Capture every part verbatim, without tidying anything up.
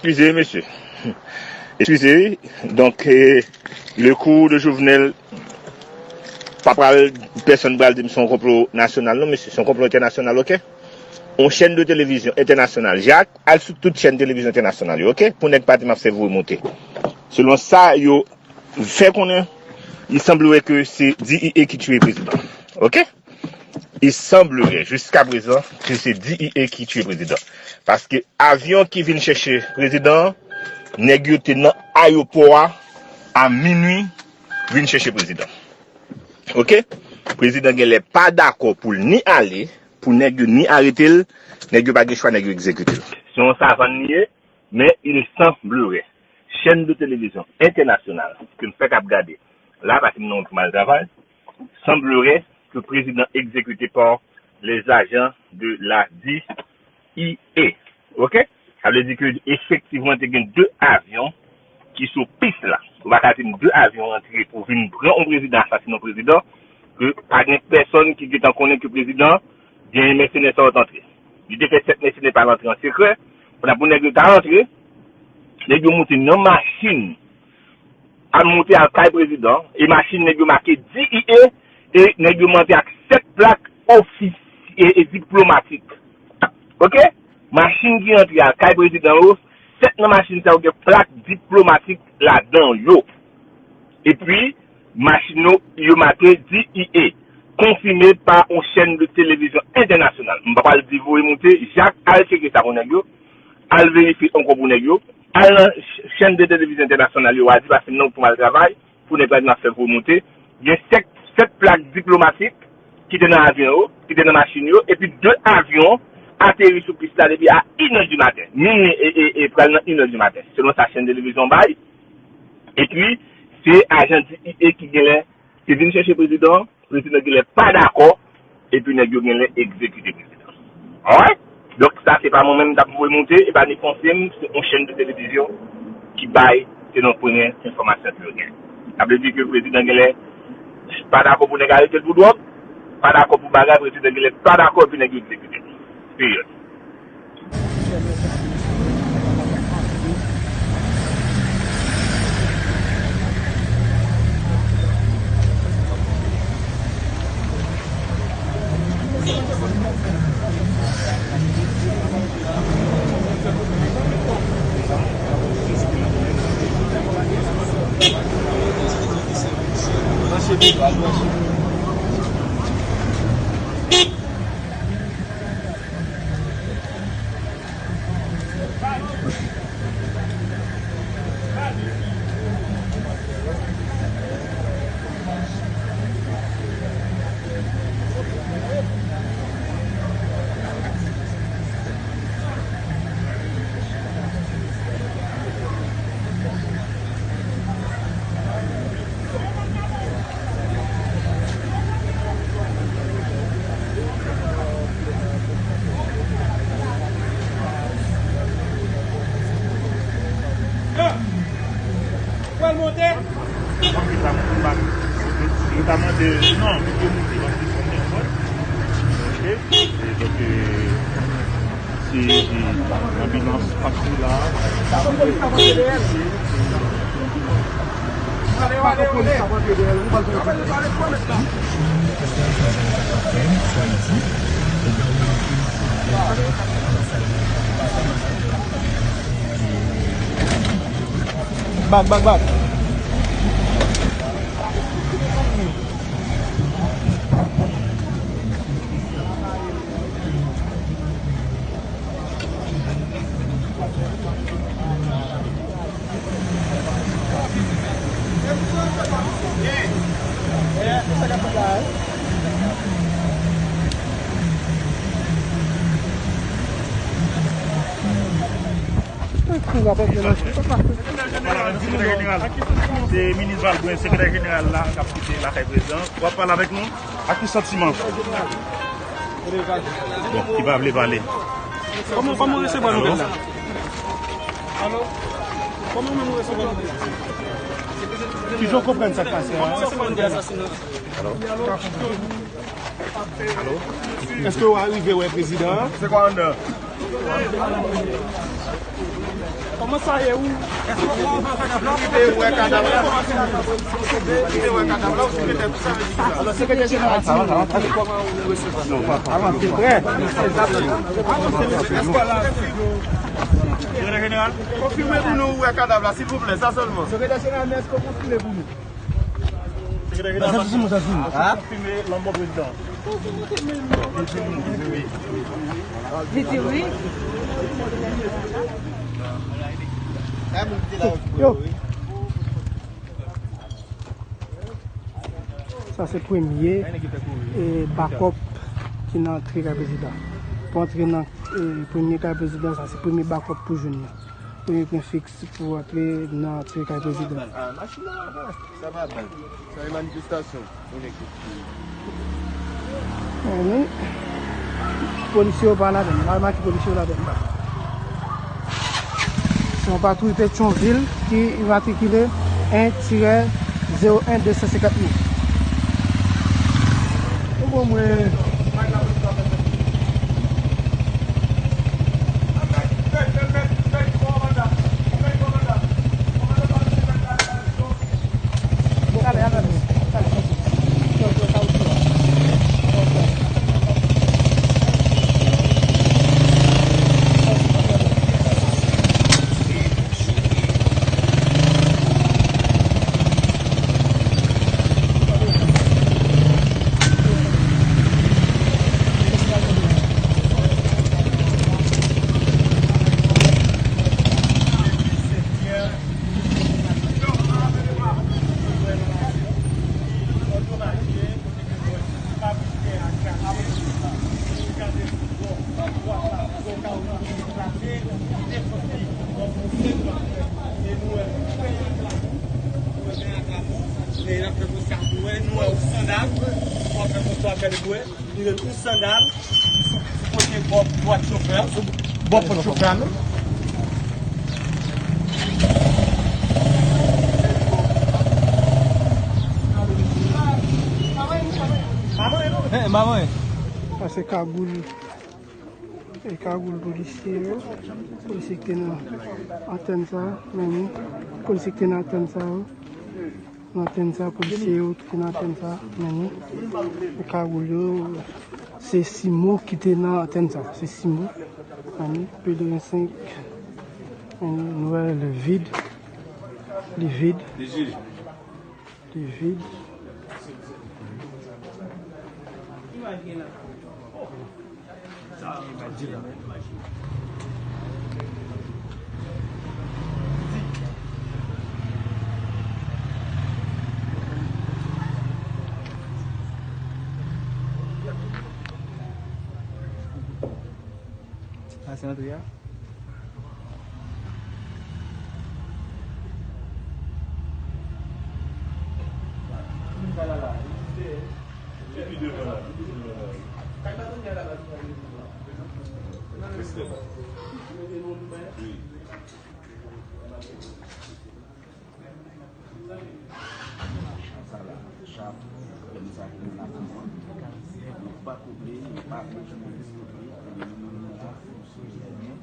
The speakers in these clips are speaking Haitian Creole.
Eskize, mesye. Eskize, wi. Donk, eh, le kou de Jovenel, pa pral, pèsonn pral di m se yon konplo nasyonal, non, mesye, se yon konplo entènasyonal, oke? On chèn de televizyon entènasyonal, Jak, al sou tout chèn televizyon entènasyonal yo, oke? Pou nèg pa di m ap fè voye monte. Selon sa yo fè konnen, il semblerait que c'est D E A ki tiye prezidan. Oke? Il semblerait, jusqu'à présent, que c'est D E A ki tiye prezidan. Paske avyon ki vin chèche prezidan an, nèg yo te nan ayewopò a, a minwi, vin chèche prezidan. Oke? Prezidan genlè pa dakò pou l ni ale, pou nèg yo ni arete l, nèg yo pa gen chwa, nèg yo egzekite l. Se yon savann li ye, men il semblerait, chèn de televizyon entènasyonal ke m fèk ap gade la, paske m nan wout pou m al travay, semblerait que président exécuté par les agents de la D E A. Oke? Sa vle di ke efektivman te gen de avyon ki sou pis la. Ou pa ka di m de avyon rantre pou vin pran yon prezidan, asasinen yon prezidan, ke pa gen pèsonn ki gentan konnen ke prezidan gen mèsenè sa yo t antre. Li te fè sèt mèsenè pa l antre an sekrè. Pandan pou nèg yo ta antre, nèg yo moute nan machin, al moute al kay prezidan, e machin nèg yo make D E A, e nèg yo monte ak sèt plak ofis e, e diplomatik. Oke? Machin ki antre al kay prezidan yo, sèt nan machin sa yo gen plak diplomatik ladan yo. Epi, machin yo, yo make D E A, konfime pa yon chèn de televizyon entènasyonal. M pa pral di voye moute, Jak, al tcheke sa pou nèg yo, al verifye ankò pou nèg yo, al nan ch-, chèn de televizyon entènasyonal yo, w a di paske m nan wout pou m al travay, pou nèg la di m ap fè voye moute. Gen sèt, sèt plak diplomatik ki te nan avyon yo, ki te nan machin yo, epi de avyon ateri sou pis la depi a inè di maten. Minwi e, e, e pral nan inè di maten, selon sa chèn televizyon bay. Epi, se ajan D E A ki genlè te vin chèche prezidan an, prezidan genlè pa dakò, epi nèg yo genlè egzekite prezidan an. Alright? Donk, sa se pa mwen menm k ap voye moute, e pa ni panse m, se yon chèn de televizyon ki bay, se nan premye enfòmasyon ke yo gen. Sa vle di ke prezidan genlè pa dakò pou nèg arete l pou dwòg, pa dakò pou bagay, prezidan genlè pa dakò, epi nèg yo egzekite l. Peryòd. Pral monte. Yo ta mande, non, mete yo monte, paske se yon nèpòt. Oke? E donk, e, se, e, anbilans pati la. Bak, bak, bak. Sekretè jeneral, se minis Valbrun, sekretè jeneral la, k ap kite lakay prezidan. W ap pale avèk nou? Ak ki santiman? Bon, ki pa vle pale. Kòman, kòman w resevwa nouvèl la? Alo? Kòman w menm ou resevwa nouvèl la? Kijan w konprann sa k pase a? Alo? Alo? Èske w arive wè prezidan an? Se kwa anndan? Kòman sa ye ou? Èske ou rive wè kadav la? Ou rive wè kadav la, ou rive wè tout sa vle di sa? Alò, sekretè jeneral, di nou, kòman ou resevwa? Avanse, frè. Avanse, mesye. Sekretè jeneral, konfime pou nou ou wè kadav la, silvouplè, sa sèlman. Sekretè jeneral, men èske w konfime pou nou? Sekretè jeneral, sa sou moun, sa sou moun. Konfime lanmò prezidan. Li di wi. Yo. Sa se premye, e, bakòp ki nan antre kay prezidan. Pou antre nan, e, premye kay prezidan, sa se premye bakòp pou jwenn nan. Premye pwen fiks pou antre nan antre kay prezidan. Sa pa bal. Sa e manifestasyon. Yon ekip ki... Polisye yo pa ladan. Pa make polisye yo ladan. Se yon patwouy Petyonvil ki imatrikile en tirè zewo en de san senkant nèf. Ou bon mwen. Li ret yon sandal, li sou, sou kote bò dwat chofè, sou bò pòt chofè a menm. Sa se kagoul, e kagoul polisye yo, polisye ki te nan antèn sa, men ni, polisye ki te nan antèn sa yo. Nan antèn sa, polisye yo ki te nan antèn sa, men ni. E kagoul yo, se simo ki te nan antèn sa. Se simo. Men ni, pèlerin senk. Men ni, nou wè li vid. Li vid. Li vid. Sa se antre a. Sa la, chap, kòm sa ki nan lakou an. Nou pa koute, nou pa vle jounalis koute, men nou menm nou la, nou sou tèren.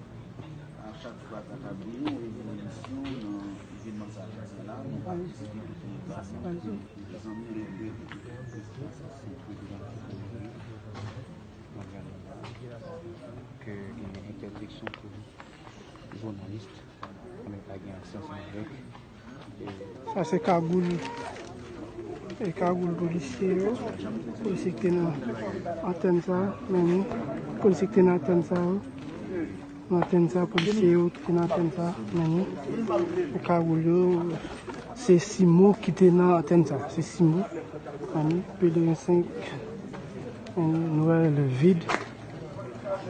A chak fwa ta ka gen yon revolisyon nan evènman sa k pase la, nou patisipe kote yo pase, kote zanmi nou ye. Ke gen entèdiksyon pou jounalis, men pa gen aksè ansanm avèk. Sa se kagoul, e kagoul polisye yo, polisye ki te nan antèn sa, men ni, polisye ki te nan antèn sa yo, nan antèn sa, polisye yo ki te nan antèn sa, men ni, e kagoul yo, se simo ki te nan antèn sa, se simo, men ni, pèlerin senk, men ni, nou wè li vid,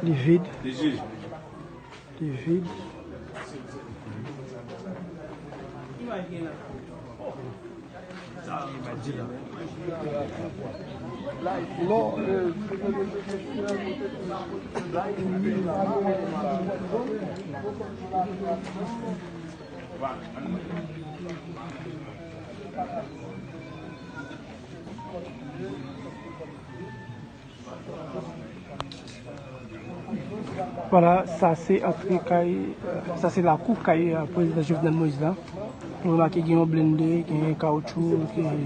li vid. Li vid. Vwala, sa se antre kay, sa se lakou kay, euh, prezidan Jovenel Moïse la. Nou remake gen yon blende, gen kawotchou, gen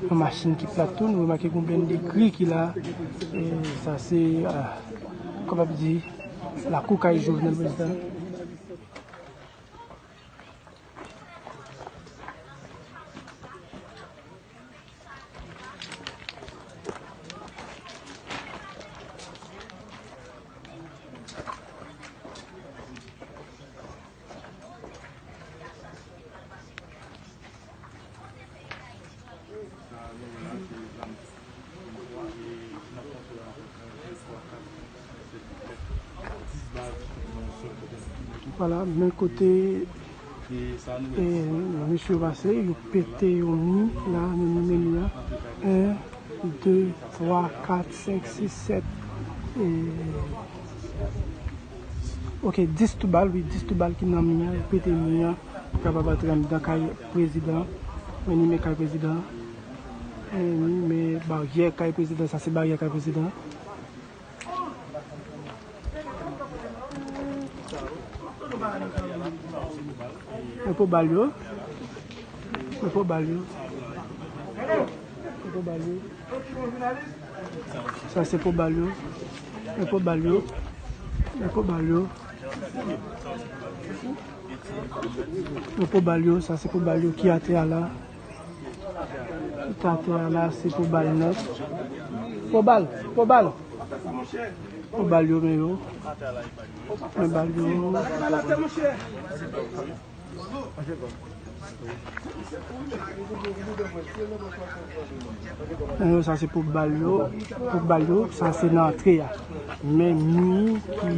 yon machin ki plat tou. Nou remake gen yon blende gri ki la. E sa se, euh, kòman di, lakou kay Jovenel Moïse la. Vwala, men kote, e, mesye yo pase, yo pete yon mi la, men nou men mi la. En, de, twa, kat, senk, sis, sèt, e, ok, dis tou bal, wi, dis tou bal ki nan mi an, yo pete mi an, pou kapab antre anndan kay prezidan. Men ni men kay prezidan. Men ni men baryè kay prezidan, sa se baryè kay prezidan. Men pou bal yo. Men pou bal yo. Men pou bal yo. Sa se pou bal yo. Men pou bal yo. Men pou bal yo. Men pou bal yo, sa se pou bal yo ki atè a la. Ki atè a la, se pou bal nèt. Pou bal, pou bal. Pou bal yo, men yo. Men bal yo. Sa se pou bal yo, pou bal yo, sa se nan antre a. Men mi ki,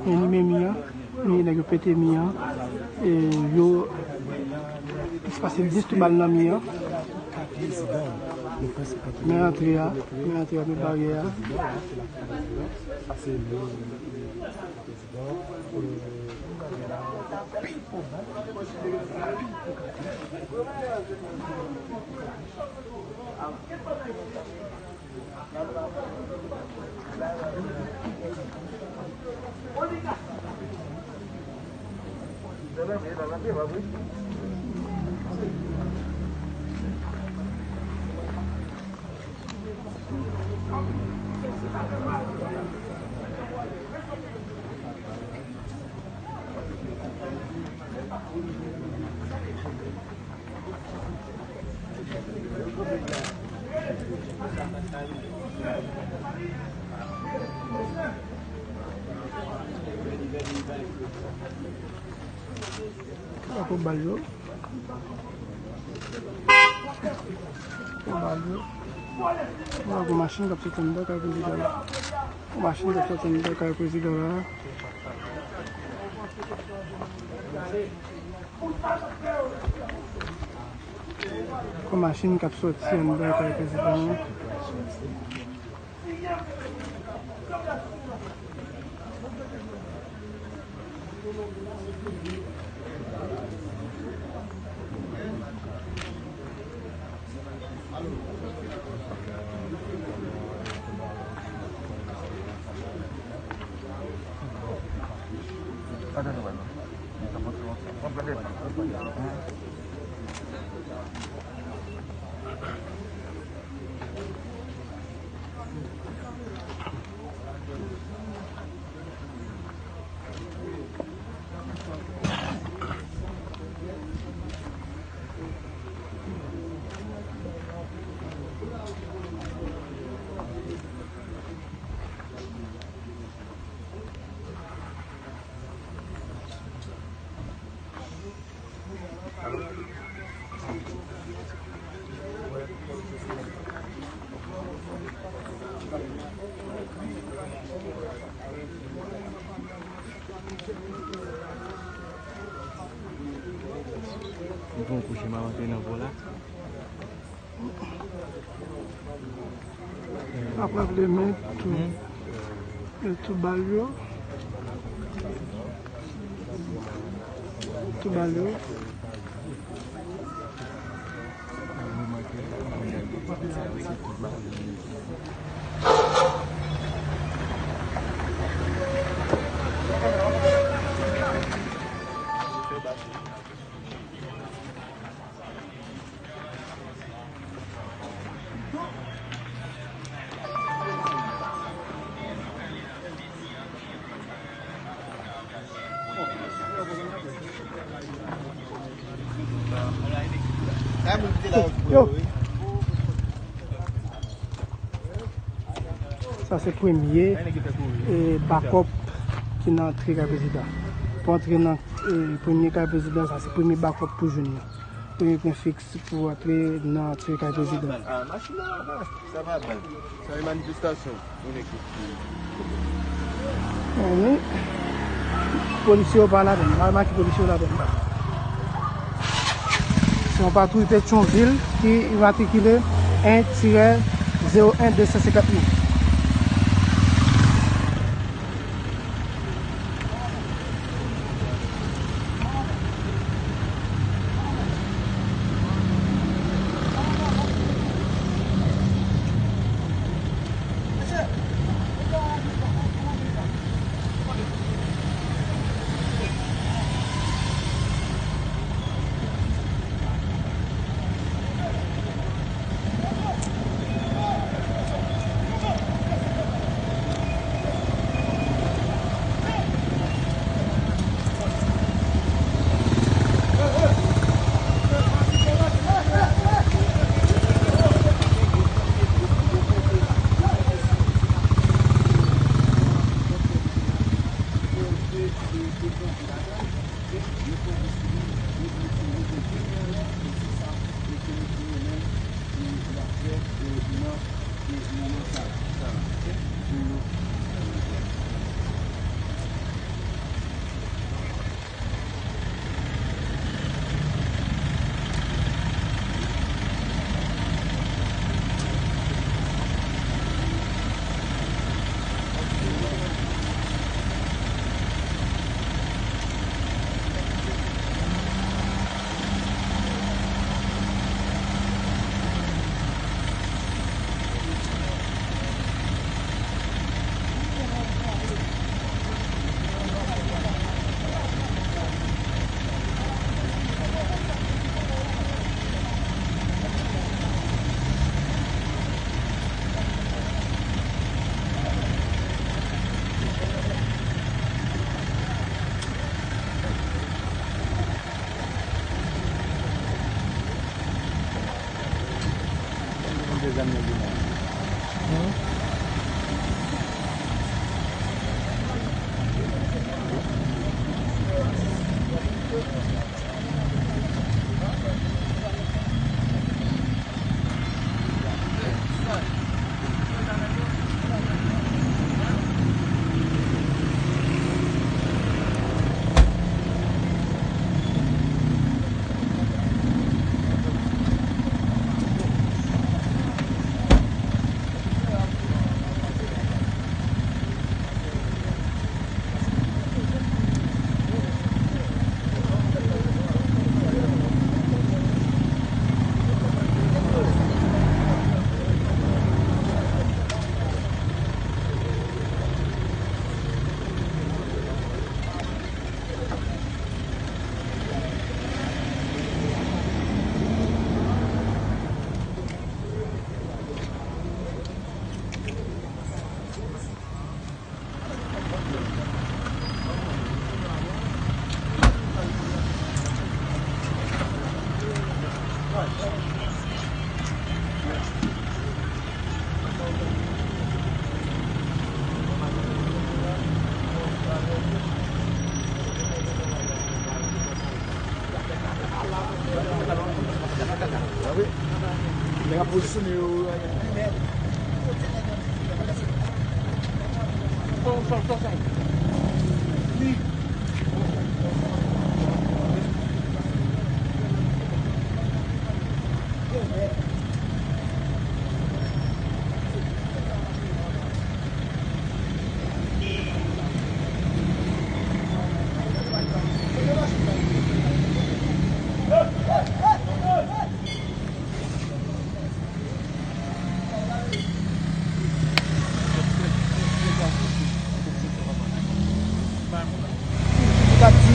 men ni men mi an, men nèg yo pete mi an, e yo pase dis tou bal nan mi an. Men antre a, men antre a, men baryè a. Pou bal yo. Pou bal yo. Mwen wè gon machin k ap soti anndan kay prezidan la. Gon machin k ap soti anndan kay prezidan la. Gon machin k ap soti anndan kay prezidan an. Bon, kouche m ap antre nan vò la. Ap leve men tou, men tou bal yo. Tou bal yo. Yo. Sa se premye, e, bakòp ki nan antre kay prezidan. Pou antre nan, e, premye kay prezidan, sa se premye bakòp pou jwenn nan. Premye pwen fiks pou antre nan antre kay prezidan. Sa pa bal. Sa e manifestasyon. Polisye yo pa ladann, pa remake polisye yo ladann. Se yon patwouy Petyonvil ki imatrikile en tirè zewo en de san senkant nèf.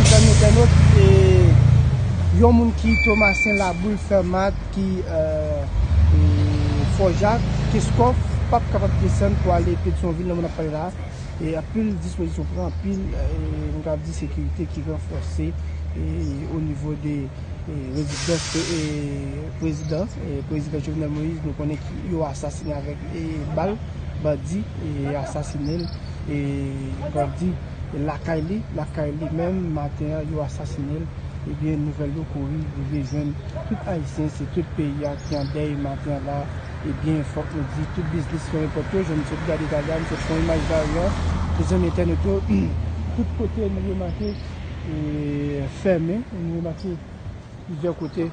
Zanmi entènot, e, yon moun ki Tomasen, Laboul, Fèmat, ki, e, e, Fòjak, Keskòf, p ap kapab desann pou ale Petyonvil nan moman n ap pale la. E, anpil dispozisyon pran, anpil, e, nou kapab di sekirite ki ranfòse, e, o nivo de, e, rezidans, e, prezidan, e, prezidan Jovenel Moïse, nou konnen ki yo asasine avèk, e, bal, bandi, e, asasine l, e, bandi lakay li, lakay li menm, maten an, yo asasine l. Ebyen, nouvèl yo kouri rive jwenn tout Ayisyen, se tout peyi a ki an dèy maten an la. Ebyen, fòk nou di, tout biznis fèmen pòt yo, jan nou sot gade gade a, nou sot fè yon imaj varyan, mezanmi entènot yo, tout kote nou remake, e, fèmen, nou remake plizyè kote.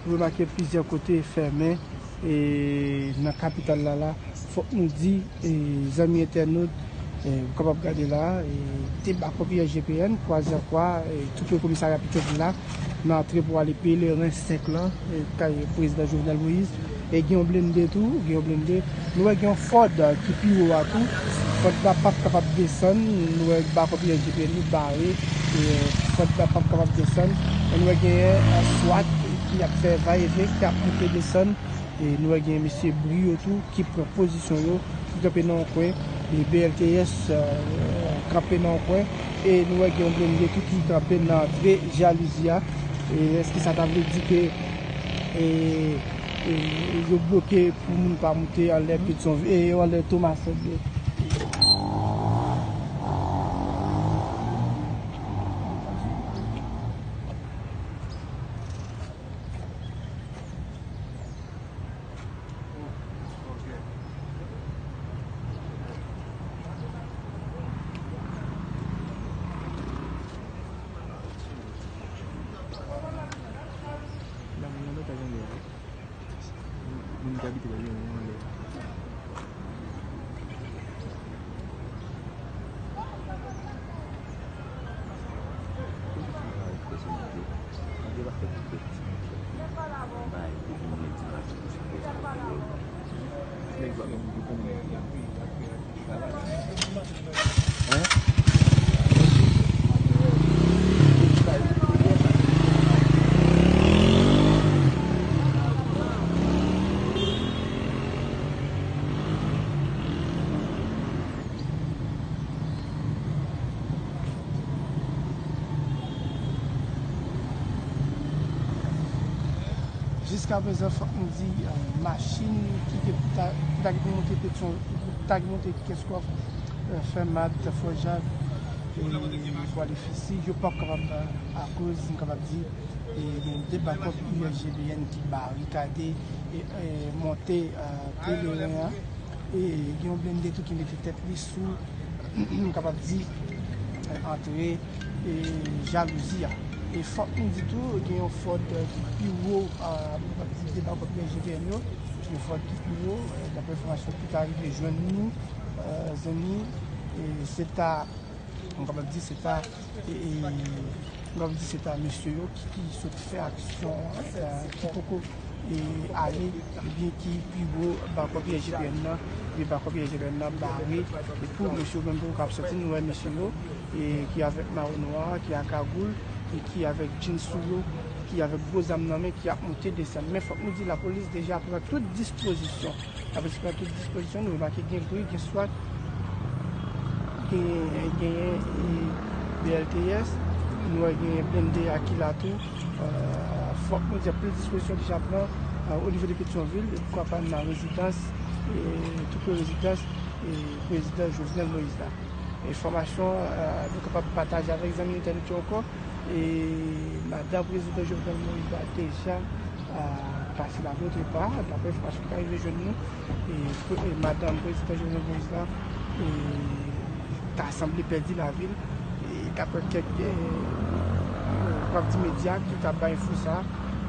Nou remake plizyè kote fèmen, e, nan kapital la la. Fòk nou di, e, zanmi entènot, e, ou kapab gade la, e, debakò P S G P N, kwaze an kwa, e, tou pre komisarya Petyonvil la, nan antre pou ale Pelerin senk lan, e, kay prezidan Jovenel Moïse. E gen yon blende tou, gen yon blende. Nou wè gen yon Ford ki pi wo a tou. Ford la p ap kapab desann. Nou wè bakò P S G P N yo bare. E Ford la p ap kapab desann. E nou wè genyen, e, swat ki ap fè vayevyen, ki ap monte desann. E nou wè genyen mesye bri yo tou ki pran pozisyon yo, ki kanpe nan yon kwen. E B L T S, e, kanpe nan yon kwen. E nou wè gen yon blende tou ki kanpe nan antre jalouzi a. E èske sa ta vle di ke, e, e, yo bloke pou moun pa moute anlè Petyonvil, e, anlè Tomasen? Jiskaprezan, fòk nou di, e, machin ki te ta, ki ta gen pou monte Petyon, ki ta gen monte Kenskòf, e, Fèmat, Fòjak, e, pou ale Fisi, yo p ap kapab, e, akoz, nou kapab di, e, gen de bakòp U S G P N ki barikade, e, e, monte, e, Pelerin an. E gen yon blende tou ki mete tèt li sou, m kapab di, e, antre, e, jalouzi a. E fòk nou di tou, gen yon Ford, e, ki pi wo, e, m kapab di, de bakòp U S G P N yo. Yon Ford ki pi wo, e, daprè enfòmasyon ki ta rive jwenn nou, e, zanmi, e, se ta M kapab di se ta, e, e, m kapab di se ta mesye yo ki, ki sot fè aksyon an, e, ki poko, e, ale, ebyen ki pi wo bakòp U S G P N nan, ebyen bakòp U S G P N nan bare, e pou mesye yo menm poko ap soti, nou wè mesye yo, e, ki avèk mawo nwa, ki a kagoul, e ki avèk djins sou yo, ki avèk gwo zam nan men, ki ap monte desann. Men fòk nou di lapolis deja pran tout dispozisyon. Apre sa, pran tout dispozisyon, nou remake gen bri, gen swat, gen, genyen, e, B L T S, nou wè genyen blende a ki la tou. E, fòk nou di anpil dispozisyon deja pran, e, o nivo de Petyonvil, e poukwa pa nan rezidans, e, tou pre rezidans, e, prezidan Jovenel Moïse la. Enfòmasyon, e, nou kapab pataje avèk zanmi entènot yo ankò. E madanm prezidan Jovenel Moïse la deja, a, pase la vòt repa, daprè enfòmasyon ki ta rive jwenn nou. E, pre-, e madanm prezidan Jovenel Moïse la, e, ta sanble pèdi lavi l. E daprè kèk, e, nou kapab di medya ki ta bay enfo sa,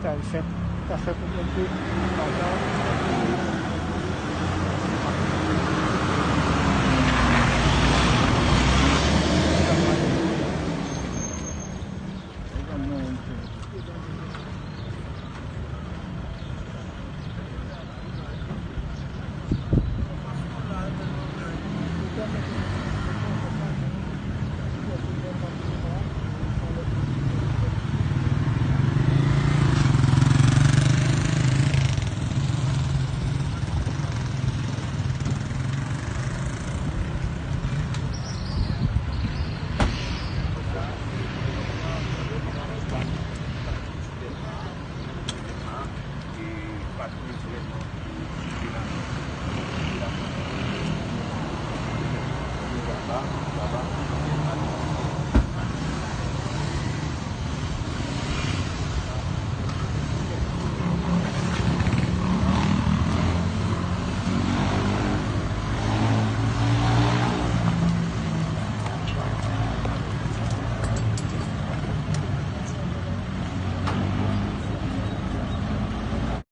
ta fè, ta fè konprann ke madanm